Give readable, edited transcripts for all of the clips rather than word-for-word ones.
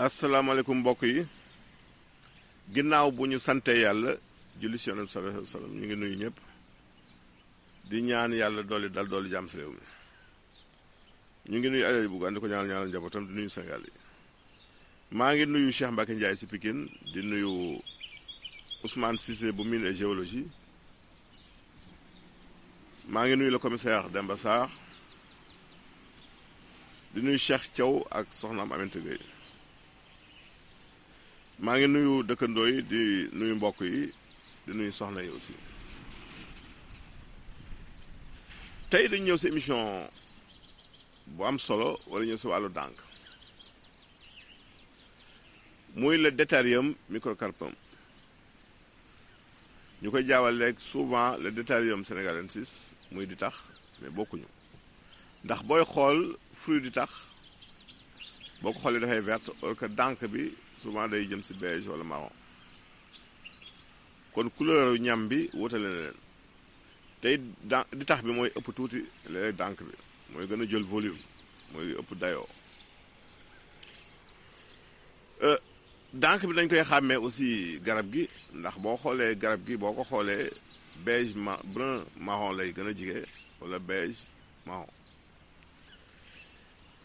asalaamaaleykum mbokk yi ginnaaw bu ñu sante yàlla julli ci Yonent sallallahu alayhi wa sallam ñu ngi nuyu ñëpp di ñaan yàlla dooli jàmm si réew mi ñu ngi nuyu Aliou Bougane di ko ñaanal njabootam di nuyu Sénégal yi maa ngi nuyu Cheikh Mbacke Ndiaye si Pikine di nuyu Ousmane Cissé bu mine et géologie maa ngi nuyu le commissaire Demba Sarr di nuyu Cheikh Thiaw ak soxnaam Aminata Gueye maa ngi nuyu dëkkandoo yi di nuyu mbokk yi di nuyu soxna yi aussi tey dañu ñëw si émission bu am solo wala ñëw si wàllu dànk muy le Deuterium microcarpum ñu koy jaawaleeg souvent le Deuterium senegalensis muy di tax mais bokkuñu ndax booy xool fruit di tax boo ko xoolee dafay verte alors que dànk bi souvent day jëm si beige wala marron kon couleur ñam bi wutale na leen tey di tax bi mooy ëpp tuuti léeg dànk bi mooy gën a jël volume mooy ëpp dayoo dànk bi dañ koy xàmmee aussi garab gi ndax boo xoolee garab gi boo ko xoolee beige brun marron lay gën a jige wala beige marron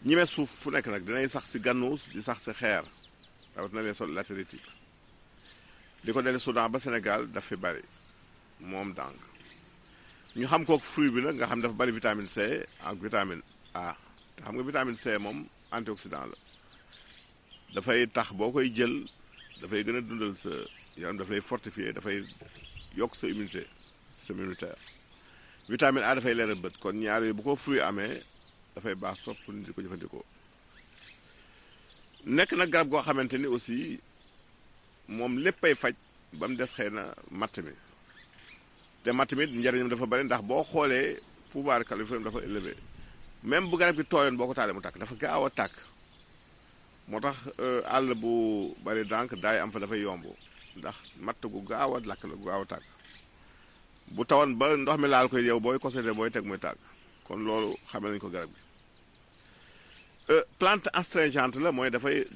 ñime suuf fu nekk nag dinay sax si gannuus di sax si xeer rawat na les sols latéritiques di ko dele Soudan ba Sénégal daf fi bari moom dànk ñu xam kook fruit bi nag nga xam dafa bari vitamine C ak vitamine A te xam nga vitamine C moom antioxydant la dafay tax boo koy jël dafay gën a dundal sa yaram dafay fortifier dafay yokk sa immunité système immunitaire vitamine A dafay leeral bët kon ñaar yooyu bu ko fruit amee dafay baax trop pour nit di ko jëfandikoo nekk nag garab goo xamante ni aussi moom léppay faj ba mu des xëy na matt mi te matt mi njariñam dafa bari ndax boo xoolee pouvoir calorifique dafa élevé même bu garab gi tooyoon boo ko taalee mu tàkk dafa gaaw a tàkk moo tax àll bu bari dànk daay am fa dafay yomb ndax matt gu gaaw a lakk la gu gaaw a tàkk bu tawoon ba ndox mi laal koy yow booy cossété booy teg muy tàkk kon loolu xamee nañu ko garab gi plante astringente la mooy dafay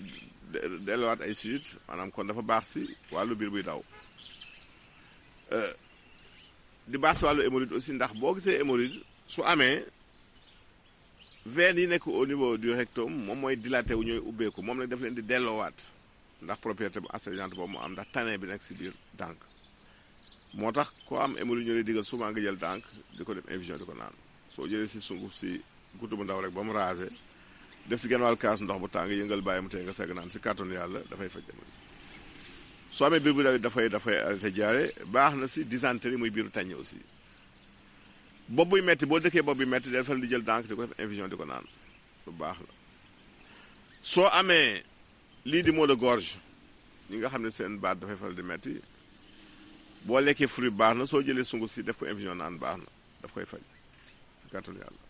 delluwaat ay suite maanaam kon dafa baax si wàllu biir buy daw di baax si wàllu hémorroïde aussi ndax boo gisee hémorroïde su amee veines yi nekk au niveau du rectum moom mooy dilaté wu ñooy ubbeeku moom nag daf leen di delloowaat ndax propriété bu astringente boobu mu am ndax tane bi nekk si biir dànk moo tax koo am hémorroïde ñu lay digal souvent nga jël dànk di ko dem infusion di ko naan soo jëlee si sunguf si guddu bu ndaw rek ba mu raase def si genn wàll kaas ndox bu tàng yëngal bàyyi mu tey nga segg naan si kàttanu yàlla dafay faj soo amee biir bu daw dafay arrêté jaare baax na si dysenterie muy biiru tàññe aussi bopp buy metti boo dëkkee bopp buy metti del fal di jël dànk di ko def infusion di ko naan lu baax la soo amee lii di maux de gorge ñi nga xam ne seen baat dafay fal di metti boo lekkee fruit baax na soo jëlee sunguf si def ko infusion naan baax na daf koy faj si kàttanu yàlla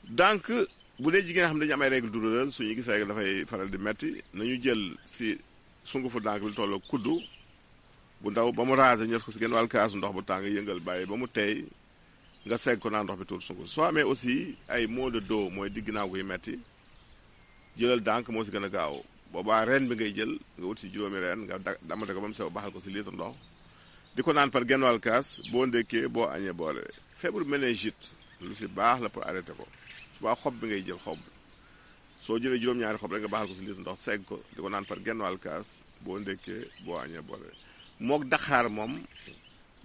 donc bu dee jigéen xam ne dañu am ay règles douloureuses suñu gis règle dafay faral di metti nañu jël si sungufu dànk bi lu tolloo kuddu bu ndaw ba mu raser ñu def ko si genn wàll kaasu ndox bu tàng yëngal bàyyi ba mu teey nga segg ko naan ndox bi tuur sunguf soo amee aussi ay maux de dos mooy digg ginnaaw guy metti jëlal dànk moo si gën a gaaw boobaa reen bi ngay jël nga wut si juróomi reen nga damate ko ba mu sew baxal ko si litre ndox di ko naan par genn wàll kaas boo ndékkee boo añee boole feebaru méningite lu si baax la pour arrêter ko subaa xob bi ngay jël xob soo jëlee juróom-ñaari xob rek nga baaxal ko si litre ndox segg ko di ko naan par genn wàll kaas boo ndékkee boo añee boole mook daxaar moom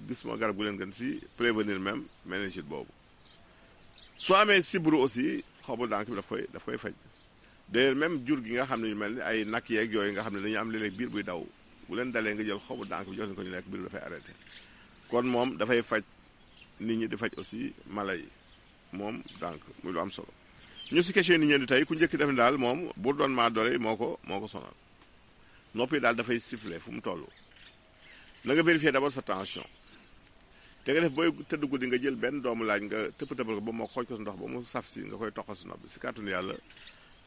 gis moo garab gu leen gën si prévenir même méningite boobu soo amee sibru aussi xobu dànk bi daf koy faj d'ailleurs même jur gi nga xam ne ñu mel ni ay nag yeeg yooyu nga xam ne dañu am léeg-léeg biir buy daw bu leen dalee nga jël xobu dànk bi jox leen ko ñu lekk biir bi dafay arrêté kon moom dafay faj nit ñi di faj aussi mala yi moom dànk muy lu am solo ñu si question nit ñi di tey ku njëkk def ni daal moom bu doon maa dore moo ko sonal noppi daal dafay siffler fu mu toll na nga vérifier d'abord sa tension te nga def booy tëdd guddi nga jël benn doomu laaj nga tëpp-tëppal ko ba moo xooj ko si ndox ba mu saf si nga koy toqal si nopp bi si kàttanu yàlla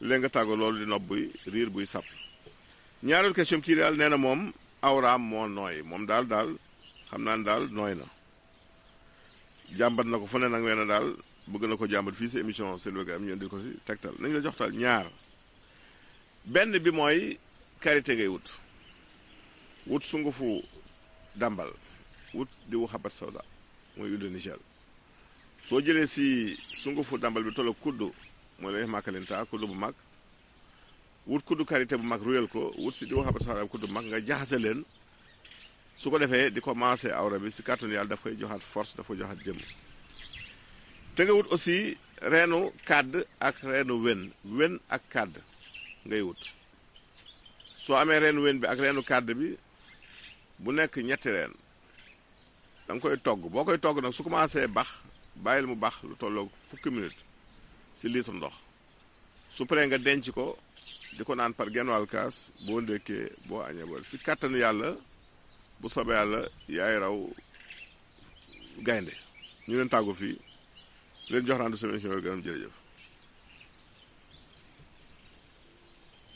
léegi nga tàggoo loolu di nopp buy riir buy sap ñaareelu question kii daal nee na moom awraam moo nooy moom daal xam naa ne daal nooy na jàmbat na ko fu ne nag nee na daal bëgg na ko jàmbat fii si émission seen wér-gu-yaram ñu indi ko si tegtal nañu la joxtal ñaar benn bi mooy karité ngay wut sungufu dambal wut diwu xabat sawda mooy huile de Niger soo jëlee si sungufu dambal bi tollo kuddu mooy lay makalinta kuddu bu mag wut kuddu karité bu mag ruyal ko wut si diwu xabat sawda kuddu bu mag nga jaxase leen su ko defee di ko mancé awra bi si kàttanu yàlla daf koy joxaat force daf koy joxaat jëmm te nga wut aussi reenu kàdd ak reenu wen ak kàdd ngay wut soo amee reenu wen bi ak reenu kàdd bi bu nekk ñetti reen da nga koy togg boo koy togg nag su commencé bax bàyyil mu bax lu tolloog 10 minutes si litre ndox su paree nga denc ko di ko naan par genn wàll kaas boo ndékkee boo añee ba si kàttanu yàlla bu soobee yàlla yaay raw gaynde ñu leen tàggu fii leen jox rendez-vous émission yi gërëm jërëjëf